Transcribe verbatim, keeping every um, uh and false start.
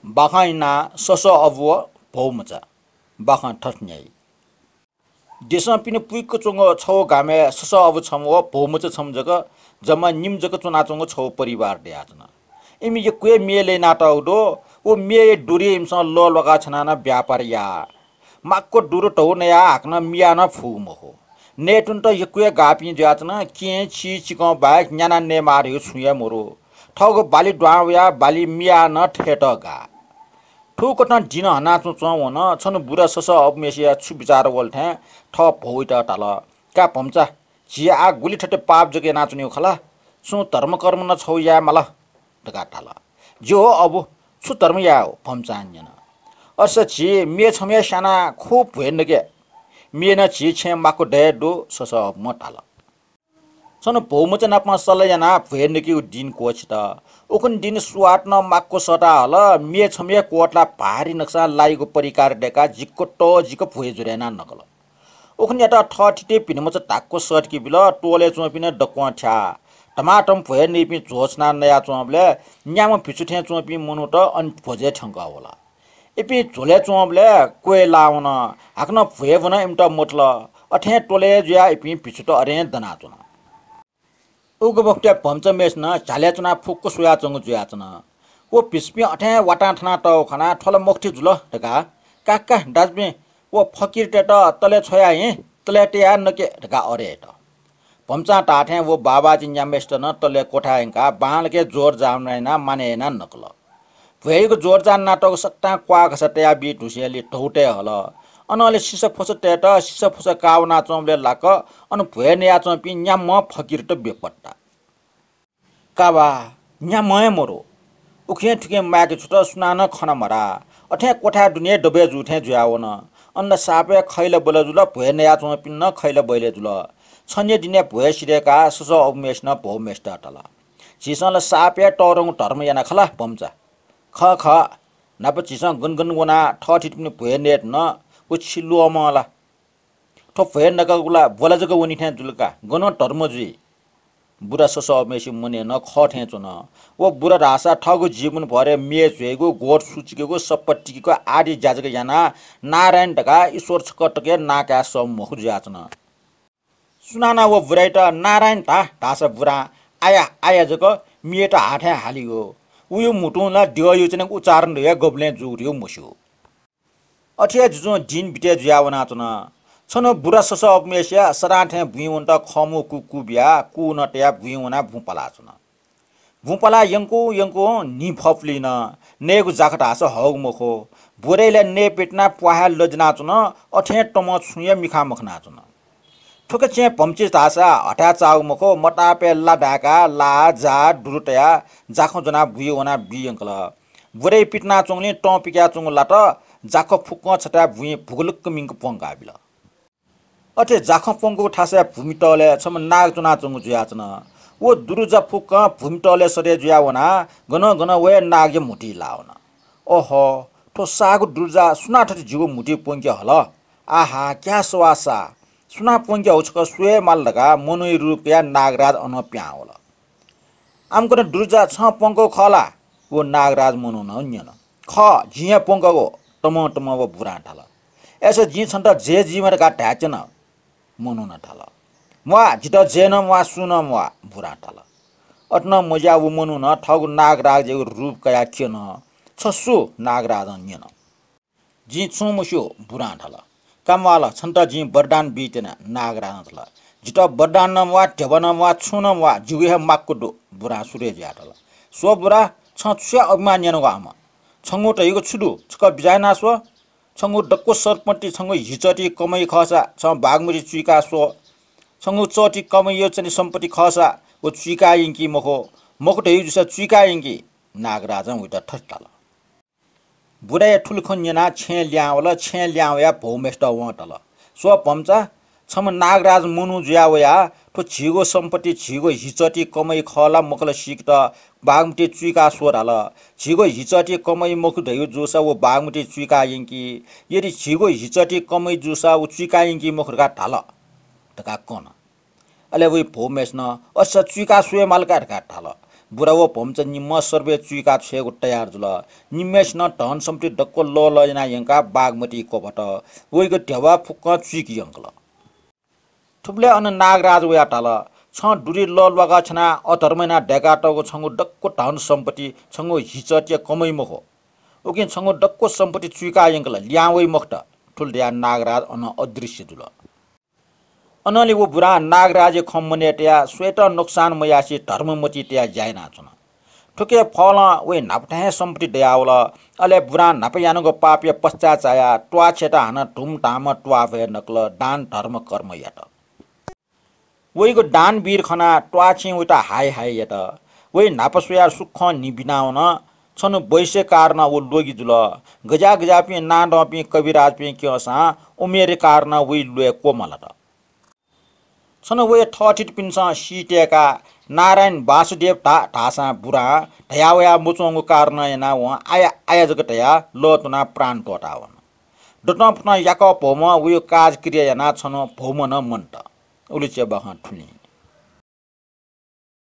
बाखं इनाः ससः अबु व भौमचा। बाखं थथे न्ह्याइ। देशं पिने पुइक च्वंगु छगू गामय् ससः अबु छम्ह व भौमचा छम्ह जक जम्मा निम्ह जक च्वनाच्वंगु छगू परिवार दयाच्वन। इमि यक्व हे म्ये लय् यानातःगु दु। व म्येया दुरुइ इमिसं लः ल्वाका छ्यनाः नं व्यापार याः। माक्व दुरु धौ नयाः हाकनं मियाः नं फुगु मखु। नयेत्वनेत यक्व हे गाःपिं जुयाच्वन। केहेँ, छि, चिकं बाहेक न्यानाः नयेमाः धइगु छुं हे मरु। थःगु बाली दुहां वयाः बाली मियाः नं थयेत गाः। थुकथं दिं हनाच्वंच्वं वन। छन्हु बुरा ससः अबुम्हेसिया छु बिचाः वल थें थः भौयात धाल, का भम्चा, झी आः गुलि थथे पाप जक यानाच्वनीगु खला, छुं धर्मकर्म नं छगू याये माल धकाः धाल। ज्यू हो अबु, छु धर्म याये हो? भम्चां न्यन। अथे सा झी म्ये छम्ह हे स्यानाः खुब भ्वय् नके म्ये नं झी छेँय् माक्व दये दु, ससः अबुम्हं धाल। छन्हु भौमचा नाप सल्लाह यानाः भ्वय् नकेगु दिं क्वःछित। उखुन्हु दिं सुवात नं माक्व सःता हल। म्ये छम्ह हे क्वतलाः भारी नकसां लाइगु परिकार दय्काः जिक्क तःजिक भ्वय् जुरे यानाः नकल। उखुन्हुयात थःथितिइ भिंतुमचा धाक्व सःतके बिल। त्वलय् च्वंपिं नं दक्वं थ्याः। धमाधम भ्वय् नइपिं झ्वः छनाः नयाच्वंबलय् न्याम्ह भिक्षु थें च्वंपिं मनूत अन भ्वजय् थ्यंकः वल। इपिं झ्वलय् च्वंबलय् क्वय् लाः वन। हाकनं भ्वय् ब्वनं इमित मथुल। अथें त्वलय् जुयाः इपिं भिक्षुत अथें दनाच्वन। उग्रभक्तया भम्चाम्हेसिनं झ्यालय् च्वनाः फुक्क स्वयाच्वंगु जुयाच्वन। व भिक्षुपिं अथें वातां थनातःगु खनाः थ्व ला मखुथि जुल धकाः, का का दाजुपिं, व फकिरतय्त तलय् छ्वयाः हिँ, तलय् तयाः नके धकाः अरे यात। भम्चां धाःथें व बाबाजि न्याम्हेसित नं तलय् क्वथाय् यंकाः बांलाक जोरजाम यानाः मानय् यानाः नकल। भ्वय्‌यागु जोरजाम नातःगु सकतां क्वाःघसा तयाबी धुसेंलि धौ तये हल। अनंलि सिसाफुसातय्त सिसाफुसा काः वनाच्वंबलय् लाक्क अन भ्वय् नयाच्वंपिं न्याम्ह फकिरत बेपत्ता। का वा, न्याम्ह हे मरु। उखें थुखें माय्के छुत, सुनानं खना मधाः। अथें क्वथाय् दुने दबय् जू थें जुयावन। अन साप हे खैला बला जुल, भ्वय् नयाच्वंपिं नं खैला बैला जुल। छन्हु दिनय् भ्वय् सिधय्काः ससः अबुम्हेसिनं भौम्हेसित धाल, झीसं ला साप हे तःधंगु धर्म याना खला भम्चा। खः खः, न्हापा झीसं गन गन वनाः थःथितिपिनि भ्वय् नये धुन, व छि ल्वःमं ला? थ्व भ्वय् नकागु ला ब्वला जक वनी थें जुल का, गनं धर्म जुइ? बुरा ससः अबुम्हेसिया मनय् नं खः थें च्वन। व बुरा धाःसा थःगु जीवनभर हे म्ये ज्वयेगु, गोठ सुचुकेगु, सप्पा तिकेगु आदि ज्या जक यानाः नारायण धकाः ईश्वर छकः तक हे नां काये सःम्ह मखु जुयाच्वन। सुनानं व बुरायात नारायण धा धाःसा बुरां आया आया जक म्येत हाथाय् हालीगु। उया म्हुतुं ला द्यःया च्वनेगु उच्चारण धयागु गबलें जूगु धइगु मस्यू। अथे हे जुजुं दिं बितय् जुयाः वनाच्वन। छन्हु बुरा ससः अबुम्हेसिया सदां थें बुँइ वनेत खःम्ह कुकु बियाः कू नं तयाः बुँइ वनाः बुँ पालाच्वन। बुँ पालाः यंकुं यंकुं न्हि फपुलिन। नयेगु जाखा धाःसा हःगु मखु। बुराया ला नये पितिनाः प्वाहाय् लजिनाच्वन। अथें तमं छुं हे मिखां मखनाच्वन। थुकथं भम्चां धाःसा हथाय् चाःगु मखु, मतापय् ला दाय्काः लाः, जाः, दुरु तयाः जाखं ज्वनाः बुँइ वनाः बी यंकल। बुराया पितिनाच्वंगुलिं तं पिकयाच्वंगु लात जाखं फुक्कं छथाय् बुँइ भुगुलुक्क मिंक प्वंकाबिल। अथे जाखं प्वंकूगु थासय् भूमितलय् छम्ह नाग च्वनाच्वंगु जुयाच्वन। व दुरुजा फुक्कं भूमितलय् सदये जुयाः वनाः गनं गनं व हे नागया म्हुतुइ लाः वन। अहो, थ्व साःगु दुरुजा सुनां थथे जिगु म्हुतुइ प्वंके हल? आहा, क्या सवाः साः। सुनां प्वंके हउ छकः स्वये माल धकाः मनूया रूप कयाः नागराज अनं पिहां वल। आम्कन दुरुजा, छं प्वंकःगु खः ला? व नागराज मनूनं न्यन। खः, जिं हे प्वंकःगु, तमं तमं व बुरां धाल। अय्सा जिं छन्त जय जीमा धकाः धायेत्यन। मनूनं धाल। म्वाः, जितः जय नं म्वाः, सुं नं म्वाः, बुरां धाल। अथे नं मज्याः व मनूनं थःगु नागराजयागु रूप कयाः क्यन। छ सु? नागराजं न्यन। जिं छुं मस्यू, बुरां धाल। का म्वाःल, छन्त जिं वरदान बीत्यना, नागराजं धाल। जितः वरदान नं म्वाः, ध्यबा नं म्वाः, छुं नं म्वाः, जिगु हे माक्व दु, बुरां सुरय् जुयाः धाल। स्व बुरा, छं छु याये अभिमान यानागु आम? छंगु धइगु छु दु? छकः बिचाः यानाः स्व। छंगु दक्व सम्पत्ति छंगु हिचःति कमय् खःसा छं बागमती चुइकाः स्व। छंगु चःति कमय् च्वने सम्पत्ति खःसा व चुइकाः यंकी मखु। मखु धइगु जूसा चुइकाः यंकी। नागराजं वयात थथे धाल। बुराया थुलि खँ न्यनाः छेँय् लिहां वल। छेँय् लिहां वयाः भौम्हेसित वं धाल, स्व भम्चा, छम्ह नागराज मनू जुयाः वयाः थ्व झीगु सम्पत्ति, झीगु हिचःति कमय् खः ला मखु ला सीकेत बागमती चुइकाः स्व धाल। झीगु हिचःति कमय् मखु धइगु जूसा व बागमती चुइकाः यंकी। यदि झीगु हिचःति कमय् जूसा व चुइकाः यंकी मखु धकाः धाल धकाः कन। अले वइ भौम्हेसिनं अथे सा चुइकाः स्वये माल का धकाः धाल। बुरा व भौमचा निम्ह सर्वय् चुइका छ्वयेगु तयार जुल। निम्हय्‌सिनं धन सम्पत्ति दक्व लःलः याना यंकाः बागमती क्वब्वत। वइगु ध्यबा फुक्कं चुइके यंकल। थुबलय् अन नागराज वयाः धाल, "छं दुरी लःल्वाका छ्यनाः अधर्म यानाः दय्कातःगु छंगु दक्व धन सम्पत्ति छंगु हिचःतिया कमय् मखु। उकिं छंगु दक्व सम्पत्ति चुइका यंकल, लिहां वइ मखुत।" थुलि धयाः नागराज अन अदृश्य जुल। अनंलि व बुरां नागराजया खँ मनय् तयाः स्वयेत नोक्सान मयासें धर्म मतिइ तयाः ज्या यानाच्वन। थुकिया फलं वइ न्हापा थें हे सम्पत्ति दयावल। अले बुरां न्हापा यानागु पापया पश्चात चायाः त्वाः छ्ययेत हानं धुमधामं त्वाः भ्वय् नकल, दान धर्म कर्म यात। वइगु दानवीर खनाः त्वाःछेँय् वइत हाय हाय यात। वइ न्हापा स्वयाः सुखं न्हि बिनावन। छन्हु बैँसया कारणं व ल्वगि जुल। गज्याः गज्याःपिं नांदंपिं कविराजपिं क्यंसां उमेरया कारणं वइ ल्वय् क्वमलात। छन्हु वया थःथितिपिन्सं सी तय्काः नारायण वासुदेव धा धाःसां बुरां धयावया मच्वंगु कारणं यानाः वं आया आया जक धयाः लः त्वनाः प्राण त्वःतावन। दतं फुतं याकः भौम्हं वया काजक्रिया यानाः छन्हु भौम्ह नं मन्त। उलिच्या बाखं थुलि।